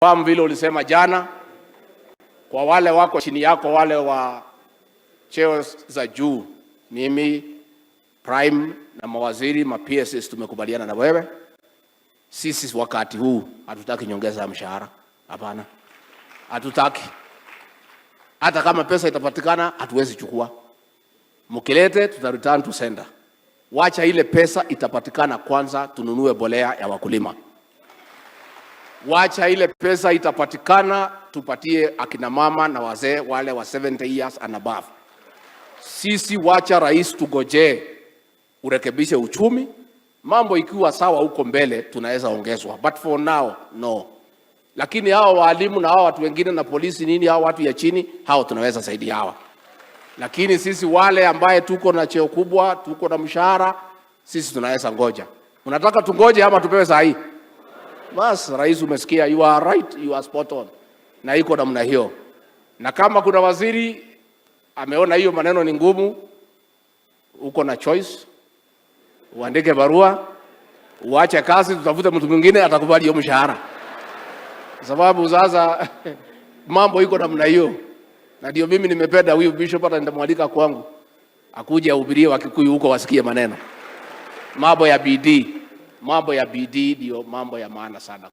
Fahamu vile ulisema jana, kwa wale wako chini yako, wale wa cheo za juu, mimi prime na mawaziri ma PSs tumekubaliana na wewe. Sisi wakati huu hatutaki nyongeza ya mshahara, hapana, hatutaki. Hata kama pesa itapatikana, hatuwezi chukua. Mkilete tuta return to sender. Wacha ile pesa itapatikana kwanza, tununue bolea ya wakulima. Wacha ile pesa itapatikana, tupatie akina mama na wazee wale wa 70 years and above. Sisi wacha rais, tugojee urekebishe uchumi, mambo ikiwa sawa huko mbele tunaweza ongezwa, but for now no. Lakini hao walimu na hao watu wengine na polisi nini, hao watu ya chini, hao tunaweza saidia hawa, lakini sisi wale ambaye tuko na cheo kubwa, tuko na mshahara, sisi tunaweza ngoja. Unataka tungoje ama tupewe saa hii? Bas, rais, umesikia, you are right, you are spot on, na iko namna hiyo. Na kama kuna waziri ameona hiyo maneno ni ngumu, uko na choice, uandike barua, uache kazi, tutafute mtu mwingine atakubali hiyo mshahara, sababu sasa mambo iko namna hiyo, na ndio mimi nimependa huyu bishop, hata nitamwalika kwangu akuje ahubirie Wakikuyu huko wasikie maneno. Mambo ya bidii, mambo ya bidii ndio mambo ya maana sana.